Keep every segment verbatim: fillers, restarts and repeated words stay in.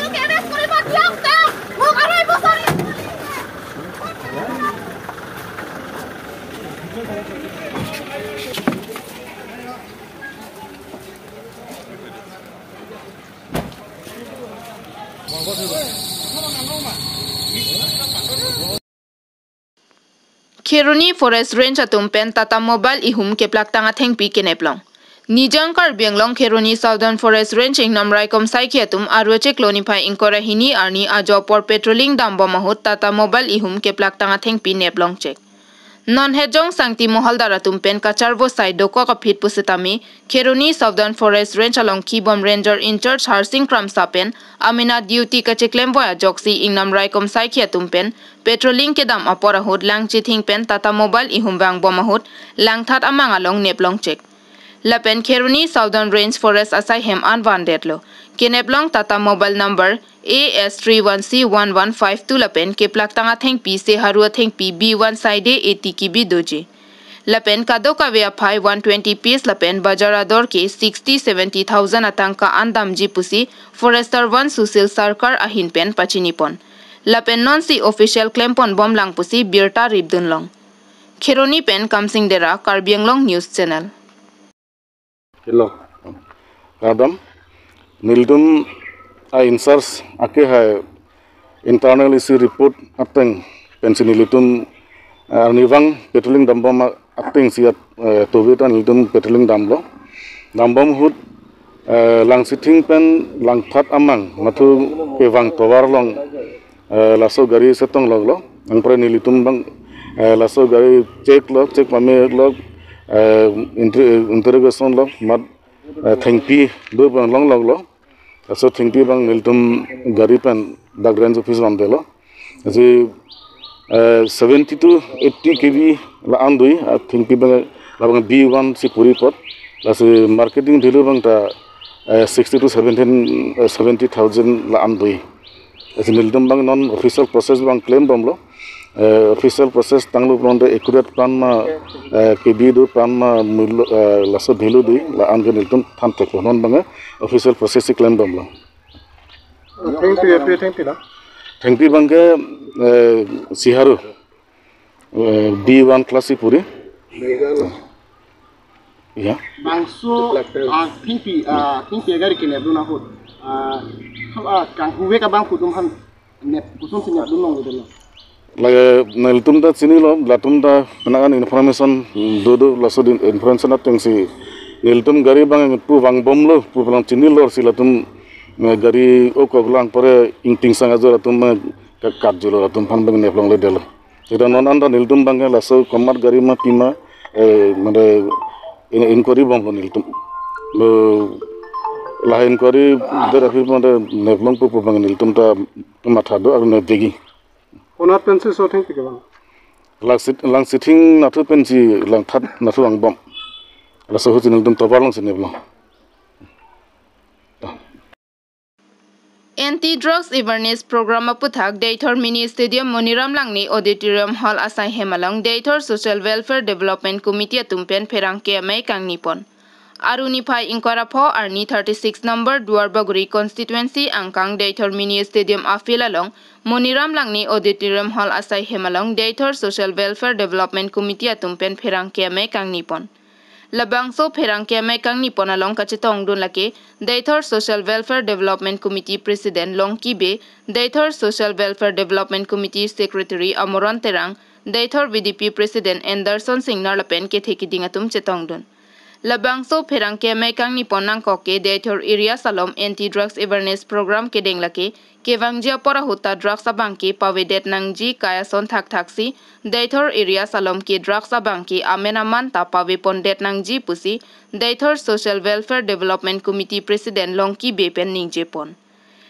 আপোনালোকে এৰেষ্ট কৰিব দিয়ক, তেওঁক। মোক আৰু এইবছৰ Kheroni Forest Range atum pen Tata Mobile ihum keplaktang athengpi keneplong. Nijang Karbi Anglong Kheroni Southern Forest Range ingnam raikom saikhi atum Arwechek lo niphai ingkoi ra hini arni ajo apor patrolling dambom ahut Tata Mobile ihum keplaktang athengpi neplongchek. Non Hejong Sangti Mohaldar atum pen kacharvo sai dokok aphi pusitame Kheroni Southern Forest Range along kibom Ranger in-charge Harsing Kramsa pen amena duty kacheklemvoi ajoksi ingnam raikom saikhi atum pen patrolling kedam apor ahut Langchithing pen Tata Mobile ihum vangbom ahut Langthat amang along neplongchek. Lapen Kheroni Southern Range Forest asai hem an vandetlo. Keneplong Tata Mobile number A S three one C one one five two lapen keplaktang athengpi seharu athengpi B one saide eighty kibi doji. Lapen kadokave aphai one twenty piece lapen bajar ador ke sixty seventy thousand atangka an damji pusi Forester one Sushil Sarkar ahin pen pachinipon. Lapen nonsi official klemponbomlang pusi birta ripdunlong. Kheroni pen Kamsing Dera, Karbi Anglong News Channel. Hello. Kadam. Nelitum a-in-charge ake hai internal isi report ateng pensi nelitum, eh, arnivang patrolling dambom atengsi at, eh, tove ta nelitum patrolling damlo. Dambom ahut, eh, Langchithing pen Langthat amang mathu kevang tovar along, eh, laso gari setong loglo. Anpre nelitum bang, eh, laso gari check lo, check pame lo, eh, inter-, interrogation lo, mat, eh, thengpi do bang longloglo. Laso thengpi bang nelitum gari pen dak range office vandetlo. Lasi, eh, seventy to eighty kibi la-an dui, ah, thengpi bang, labang B one si puri apot. Lasi marketing value bang ta, eh, sixty to seventeen, eh, seventy thousand la-an dui. Lasi nelitum bang non official process bang klemdamlo. Eh, official process tanglo pulote accurate plan ma, eh, kibi do plan ma mulo, eh, laso value dui la-an ke nelitum thantheklo, non bang, eh, official process si klemdamlo. Thengpi, thengpi, thengpi na? Thengpi bang ke, eh, seharu, eh, B one class si puri. Ya. Bangso, ah, thengpi, ah, thengpi agari keneplong ahut, ah, ham, ah, kanghuve ke bang kutum ham nep, kusonsi neplong longledetlo? Lake nelitum ta chinilo, latum ta penang an information dodo, laso din information atengsi nelitum gari abang pu vangbomlo pu palang chinilo si latum, eh, gari okok lang pore ingting sang ajo latum, eh, ka-, katjulo, latum aphan abang neplongledetlo. Seta non an ta nelitum abang ke laso komat gari ma pima, eh, mane in-, inquiry bomlo nelitum. Lo lahai inquiry der aphi mane neplongpo pu abang nelitum ta matha do, aru ne degi. Konat pensi so thengpi ke bang? Langsit, Langsit hing nathu pensi langthat nathu vangbom. Laso ahut si nelitum tovar alongsi neplong. Anti Drugs Awareness Program aputhak Deithor Mini Stadium Moniram Langne Auditorium Hall asai hem along Deithor Social Welfare Development Committee atum pen pherangke amei kangni pon. Aru niphai ingkoi ra pho arni thirty-six number Duarbagori constituency angkang Deithor Mini Stadium afield along Moniram Langne Auditorium Hall asai hem along Deithor Social Welfare Development Committee atum pen pherangke amei kangni pon. Labangso pherangke amei kangni pon along kachetongdun lake Deithor Social Welfare Development Committee President Longki Bey, Deithor Social Welfare Development Committee Secretary Amoron Terang, Deithor V D P President Anderson Singnar lapen kethe kiding atum chetongdun. Labangso pherangke amei kangni pon nangkok ke Deithor area along Anti Drugs Awareness Program kedeng lake kevangji apor ahut ta drugs abang ke pavedet nangji kai ason thakthaksi Deithor area along ke drugs abang ke amen aman ta pavepondet nangji pusi Deithor Social Welfare Development Committee President Longki Bey pen ningje pon.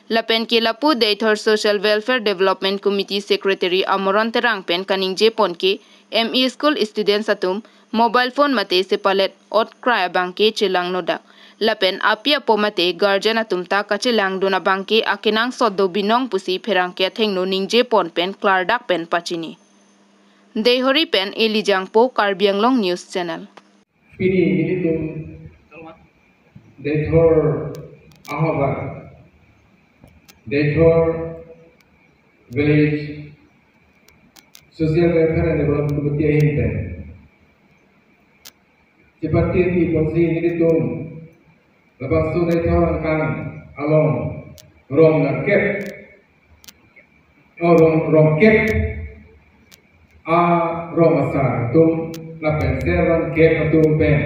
Lapen ke lapu Deithor Social Welfare Development Committee Secretary Amoron Terang pen kaningje pon ke M E school students atum mobile phone mate sepalet ot krai abang ke chelangnodak. Lapen api apo mate guardian atum ta kachelangdun abang ke akenangsot do binong pusi pherangke athengno ningje pon pen klardak pen pachini. Deithor pen Elijangpo, Karbi Anglong News Channel. Pini nelitum Deithor Ahoba, Deithor Village Social Welfare and Development Committee ahin pen chepatiri ponsi nelitum labangso Deithor angkang along rong nangkep, oh, rong, rong kep arong asar atum lapen servan kep atum pen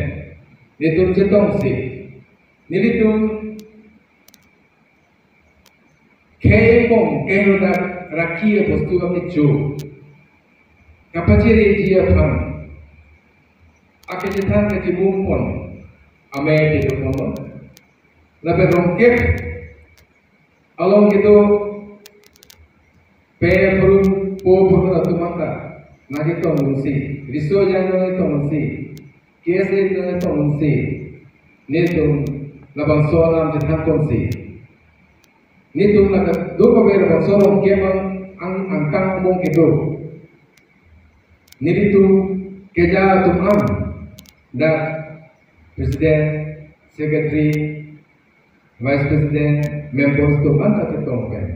nelitum chetongsi nelitum khei pong kehrodak rakhi abostu akecho kapachireji aphan akechethan kachimum pon amei kedo pon. Lapen rong kep along kedo pe phurun po phurun atum anta nangchetongdunsi, riso jang nangchetongdunsi, K S A nangchetongdunsi, nelitum labangso alam chethan ponsi nelitum la kedo paver labangso rong kep ang, ang angkang angbong kedo nelitum keja atum an dak President, Secretary, Vice President, members atum anta chetong pen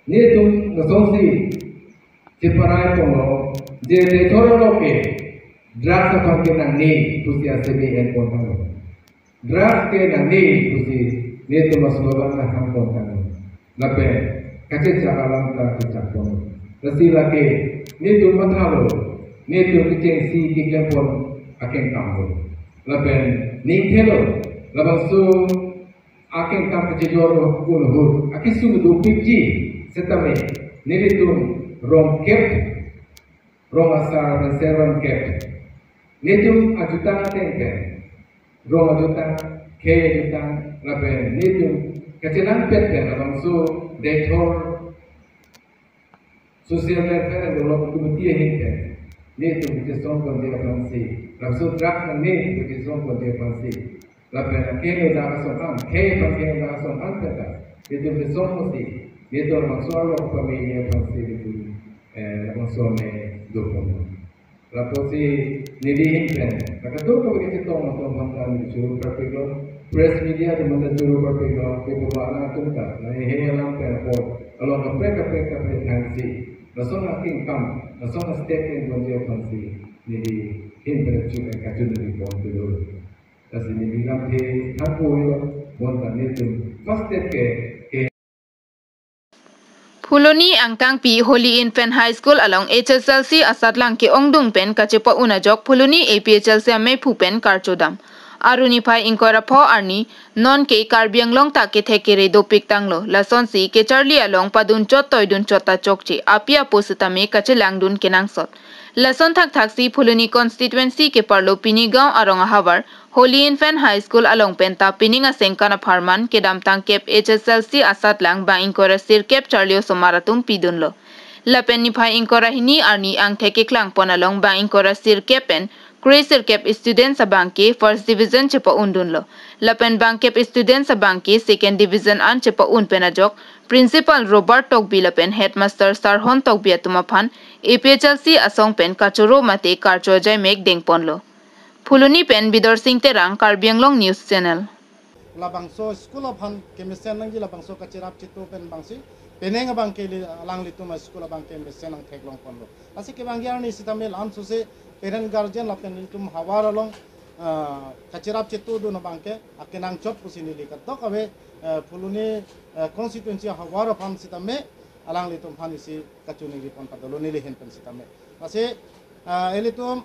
nelitum lasonsi cheparai ponlo je Deithor along ke drugs aphan ke nangne pusi asemi en pon tanglo. Drugs ke nangne pusi nelitum aslogan nahang pon tanglo. Lapen kachechak alam ta kechak pon. Lasi lake nelitum mathalo, nelitum kechengsi keklem pon akengkam lo. Lapen ning thelo, labangso akengkam kachejor ahut akesung dopikji setame nelitum rong kep, rong asar pen servan kep, nelitum ajutang ateng pen rong ajutang, khei ajutang lapen nelitum kachelangpet pen labangso Deithor Social Welfare and Development Committee ahin pen nelitum kachesong ponji aphansi, labangso drugs nangne kachesong ponji aphansi, lapen akehingno dak ason an, khei aphan kehingno dak ason an pen ta nelitum kachesong ponsi, nelitum labangso arlo pameme aphansi nelitum, eh, labangso amei do pon. Lapusi neli ahin pen la kadokave kachetong atum aphan ta neli choro parpiklo, press media atum aphan ta choro parpiklo, kepabana atum ta la hehe alam pen apor along kaprek kaprek kaprek thangsi lason akengkam, lason astep pen ponji aphansi neli ahin pen chu kachun neli pon pilo. Lasi neli lamthe thanpo lo, bonta nelitum first step ke, ke Phuloni angkangpi Holy Infant High School along H S L C asatlang ke-ongdung pen kachepa-un ajok Phuloni A P H L C amephu pen karchodam. Arni niphai ingkoi ra pho arni, non ke Karbi Anglong ta kethek kere dopik tanglo, lasonsi kecharli along padunchot toidunchot ta chokche, api apo sitame kachelangdun kenangsot. Lason thakthaksi Phuloni constituency keparlo pini gaon arong ahavar Holy Infant High School along penta pining asengkan apharman kedamtang kep H S L C asatlang bang ingkoi ra sirkep charli osomar atum pidunlo. Lapen niphai ingkoi ra hini arni angthek keklangpon along bang ingkoi ra sirkep pen kre sirkep students abangke first division chepa-undunlo. Lapen bangkep students abangke second division an chepa-un pen ajok Principal Robert Tokbi lapen Headmaster Sarhon Tokbi atum aphan A P H L C asong pen kachoro mate karcho ajaimek dengponlo. Phuloni pen Bidor Sing Terang, Karbi Anglong News Channel. Labangso school aphan kemesen nangji labangso kacherap chetu pen bangsi penang abangke li alanglitum a-school abangke mesen nangtheklongponlo. Lasi kevangji arni sitame lam sose parent guardian lapen ilitum havar along, ah, kacherap chetudun abangke akenangsot pusi neli kadokave, eh, Phuloni, eh, constituency havar aphan sitame alanglitum aphan isi kachiningri pon padolo neli ahin pen sitame. Lasi, ah, ilitum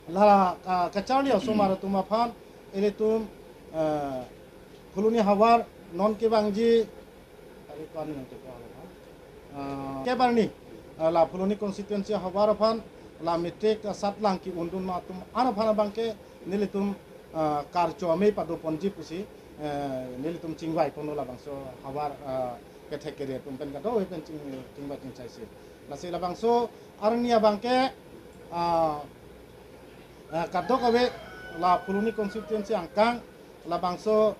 la, ah, kacharli osomar atum aphan ilitum, ah, Phuloni havar non kevangji, ari kani nang teko, ah, kep arni, ah, la Phuloni constituency havar aphan la matric asatlang ke-undun atum an aphan abangke nelitum, ah, karcho amei padoponji pusi, eh, nelitum chingvaiponlo labangso havar, ah, kethek kere atum pen kadokave pen ching, chingvai chingchaisi. Lasi labangso arni abangke, ah, ah, kadokave la Phuloni constituency angkang labangso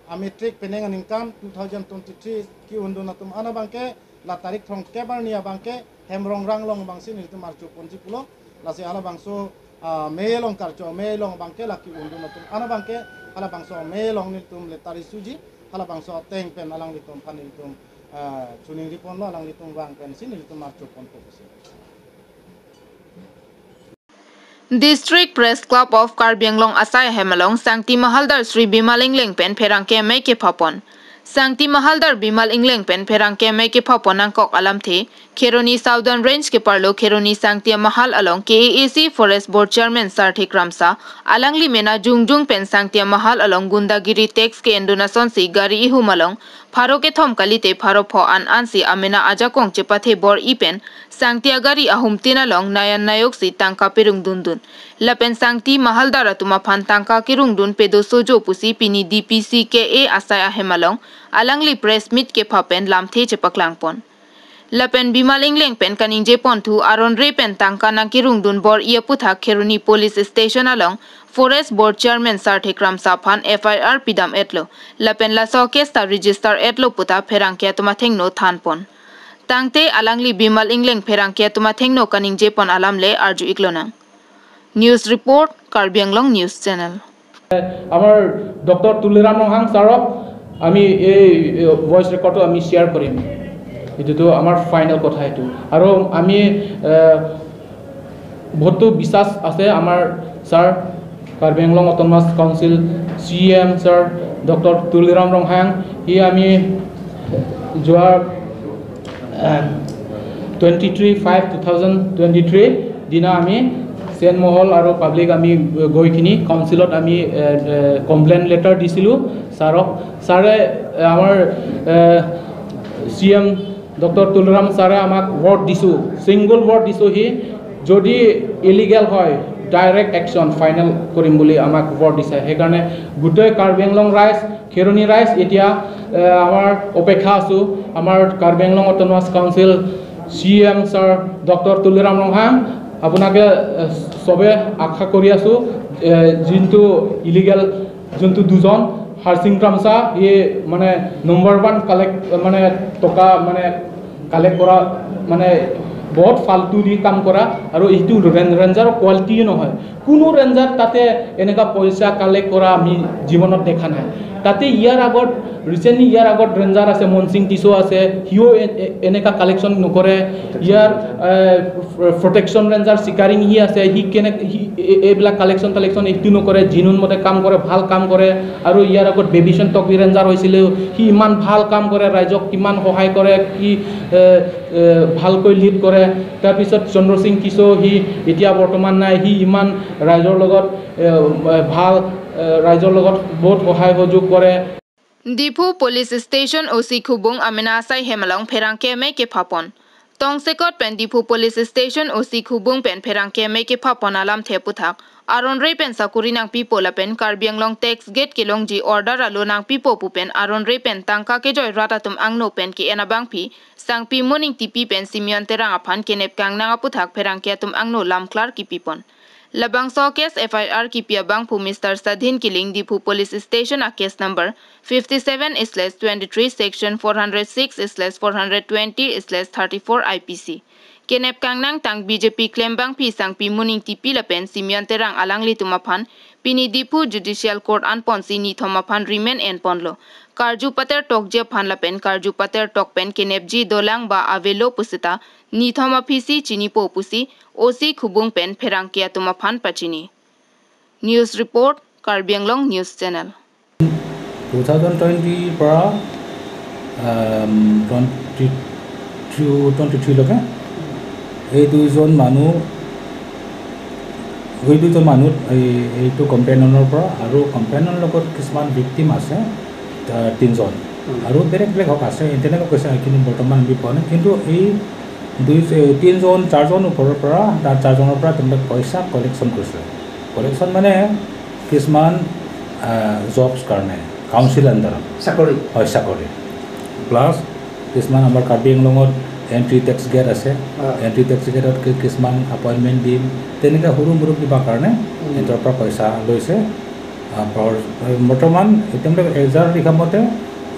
a-matric penang aningkan two thousand twenty-three ke-undun atum an abangke la tarik throngkep arni abangke Hemrongrang along abangsi nelitum archoponji pulo. Lasi halabangso, ah, amei along karcho amei along abangke la ke-undun atum an abangke halabangso amei along nelitum letter isuji, halabangso ateng pen alanglitum aphan nelitum, ah, chiningri ponlo, alanglitum vang pensi nelitum archoponpo pusi. District Press Club of Karbi Anglong asai ahem along Sangti Mahaldar Sri Bimal Engleng pen pherangke amei kephapon. Sangti Mahaldar Bimal Engleng pen pherangke amei kephapon nangkok alamthe, Kheroni Southern Range keparlo Kheroni Sangti Mahal along K A A C Forest Board Chairman Sarthe Kramsa, alangli mena jongjong pen Sangti Mahal along gundagiri tax ke-endun asonsi gari ihum along pharo kethom kalite pharo pho an ansi amena ajakong chepathe bor-i pen Sangti agari ahumtin along nayan nayoksi tangka perungdundun. Lapen Sangti Mahaldar atum aphan tangka kerungdun pedo sojo pusi pini D P C K A asai ahem along alangli press meet kepha pen lamthe chepaklangpon. Lapen Bimal Engleng pen kaningjeponthu aron re pen tangka nangkerungdun bor-i aputhak Kheroni Police Station along Forest Board Chairman Sarthe Kramsa aphan F I R pidam-etlo. Lapen laso case ta register-etlo puta pherangke atum athengno thanpon. Tangte alangli Bimal Engleng pherangke atum athengno kaningjepon alam le arju-iklonang. News report, Karbi Anglong News Channel. আমাৰ ডক্টৰ তুলিৰাম ৰংহাং ছাৰক আমি এই, এ, ভইচ ৰেকৰ্ডটো আমি শ্বেয়াৰ কৰিম। এইটোতো আমাৰ ফাইনেল কথা এইটো। আৰু আমি, এ, বহুতো বিশ্বাস আছে আমাৰ sir, Karbi Anglong autonomous council C E M sir doctor Tuliram Ronghang, সি আমি যোৱা, এ, twenty three five two thousand twenty three দিনা আমি চেন মহল আৰু পাব্লিক আমি গৈ কিনি কাউন্সিলত আমি, এ, এ, কমপ্লেইন লেটাৰ দিছিলোঁ ছাৰক। ছাৰে, এ, আমাৰ, এ, চি ই এম ডক্টৰ তুলিৰাম ছাৰে আমাক ৱৰ্ড দিছোঁ, ছিংগল ৱৰ্ড দিছোঁ সি, যদি ইলিগেল হয় ডাইৰেক্ট একশ্যন ফাইনেল কৰিম বুলি আমাক ৱৰ্ড দিছে। সেইকাৰণে গোটেই কাৰ্বি আংলং ৰাইজ, খেৰণি ৰাইজ এতিয়া, এ, আমাৰ অপেক্ষা আছোঁ। আমাৰ Karbi Anglong autonomous council C E M sir doctor Tuliram Ronghang আপোনাকে, এ, চবে আশা কৰি আছোঁ, এ, যোনটো ইলিগেল, যোনটো দুজন হাৰচিং ক্ৰামচা, সি মানে নম্বৰ ওৱান কালেক্ট, মানে টকা মানে কালেক্ট কৰা, মানে বহুত ফাল্টু দি কাম কৰা আৰু এইটো ৰেঞ্জ-, ৰেঞ্জাৰৰ কোৱালিটি নহয়। কোনো ৰেঞ্জাৰ তাতে এনেকা পইচা কালেক্ট কৰা আমি জীৱনত দেখা নাই। তাতে ইয়াৰ আগত, ৰিচেণ্টলি ইয়াৰ আগত ৰেঞ্জাৰ আছে, মনসিং টিছো আছে, সিও এ-, এ-, এনেকা কালেকশ্যন নকৰে। ইয়াৰ, এ, প্ৰ-, প্ৰটেকশ্যন ৰেঞ্জাৰ চিকাৰিং সি আছে, সি কেনে-, সি এ-, এইবিলাক কালেকশ্যন টালেকশ্যন এইটো নকৰে, জিনুইন মতে কাম কৰে, ভাল কাম কৰে। আৰু ইয়াৰ আগত বেবিচন্দ তকবি ৰেঞ্জাৰ হৈছিলে, সি ইমান ভাল কাম কৰে, ৰাইজক কিমান সহায় কৰে, কি, এ, এ, ভালকৈ লিড কৰে। তাৰপিছত চন্দ্ৰসিং টিছো, সি এতিয়া বৰ্তমান নাই, সি ইমান ৰাইজৰ লগত, এ, এ, ভাল, এ, ৰাইজৰ লগত বহুত সহায় সহযোগ কৰে। Diphu Police Station O C Khubung amena asai hem along pherangke amei kephapon. Tongsekot pen Diphu Police Station O C Khubung pen pherangke amei kephapon alamthe aphuthak aron rei pen sakuri nangpipo lapen Karbi Anglong tax gate kelongji order alo nangpipo pu pen aron rei pen tangka kejoi rat atum angno pen ke-en abangpi Sangpi Moning Tipi pen Simeon Terang aphan kenep kangnang aphuthak pherangke atum angno lamklar kipipon. Labangso case F I R kipi abangphu Mister Sadhin Killing, Diphu Police Station a case number fifty seven slash twenty three, section four hundred six slash four hundred twenty slash thirty four I P C. Kenep kangnang tang B J P klembangpi Sangpi Moning Tipi lapen Simeon Terang alanglitum aphan pini Diphu Judicial Court anponsi nithom aphan remand enponlo. Karju pater tokji aphan lapen karju pater tok pen kenepji dolang ba avelo pusita nithom aphisi chinipo pusi O C Khubung pen pherangke atum aphan pachini. News report, Karbi Anglong News Channel. Two thousand twenty পৰা, আম, twenty two, twenty three লৈকে এই দুইজন মানুহ, এই দুইজন মানুহ এই, এইটো কমপ্লেইনৰ পৰা আৰু কমপ্লেইনৰ লগত কিছুমান ভিক্টিম আছে, আ, তিনিজন। উম। আৰু বেলেগ বেলেগ হক আছে, তেনেকুৱা কৈছে, কিন্তু বৰ্তমান আমি পোৱা নাই। কিন্তু এই দুই, এ, তিনিজন, চাৰিজন ওপৰৰ পৰা, তাৰ চাৰিজনৰ পৰা তেওঁলোকে পইচা কালেকশ্যন কৰিছে। কালেকশ্যন মানে কিছুমান, আ, জবছ কাৰণে, কাউন্সিল আণ্ডাৰত। চাকৰি? হয়, চাকৰি। প্লাছ কিছুমান আমাৰ কাৰ্বি আংলঙত এণ্ট্ৰি টেক্স গেট আছে, অ। এণ্ট্ৰি টেক্স গেটত কি-, কিছুমান এপইণ্টমেণ্ট দিম, তেনেকুৱা সৰু মৰু কিবা কাৰণে উম। সিহঁতৰ পৰা পইচা লৈছে। আ, পাৱাৰ, বৰ্তমান এতিয়ালৈকে এজাহাৰ হিচাপমতে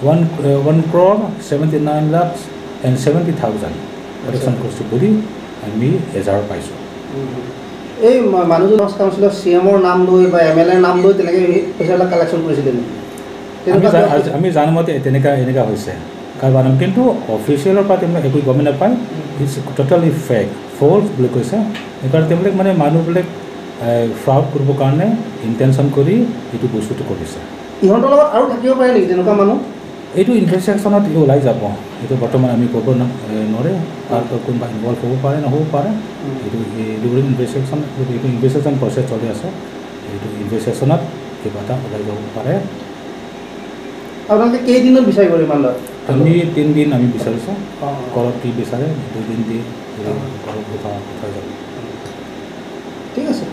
ওৱান, এ, one crore seventy nine lakh and seventy thousand collection আচ্ছা। কৰিছে বুলি আমি এজাহাৰ পাইছোঁ। উম। এই মা-, মানুহজন কাউন্সিলৰ চি এমৰ নাম লৈ বা এম এল এৰ নাম লৈ তেনেকে এই পইচাবিলাক কালেকশ্যন কৰিছিলে নেকি? আমি তেনেকুৱা জা-, কিবা আজি, আমি জানো মতে তেনেকা, এনেকা হৈছে। কাৰণ কিন্তু অফিচিয়েলৰ পৰা তেওঁলোকে একো গমেই নাপায়। উম। It's totally fake, ফল্চ বুলি কৈছে। সেইকাৰণে তেওঁলোকে মানে মানুহবিলাক, এ, ফ্ৰড কৰিবৰ কাৰণে ইণ্টেনশ্যন কৰি এইটো বস্তুটো কৰিছে। ইহঁতৰ লগত আৰু থাকিব পাৰে নেকি তেনেকুৱা মানুহ? এইটো ইনভেষ্টিগেশ্যনত এইটো ওলাই যাব। এইটো বৰ্তমান আমি ক'ব ন-, এ, নোৱাৰে। কাৰ কোনোবা ইনভল্ভ হ'ব পাৰে, নহ'ব পাৰে। উম। এইটো, এইটো ইনভেষ্টিগেশ্যন, এইটো ইনভেষ্টিগেশ্যন প্ৰচেছ চলি আছে। এইটো ইনভেষ্টিগেশ্যনত কিবা এটা ওলাই যাব পাৰে। আপোনালোকে কেইদিনত বিচাৰিব ৰিমাণ্ডত? আমি তিনিদিন আমি বিচাৰিছোঁ। অ, অ। কোৰ্টত কি বিচাৰে, দুদিন দি, অ। কোৰ্টত উঠা, উঠা যাব। ঠিক আছে।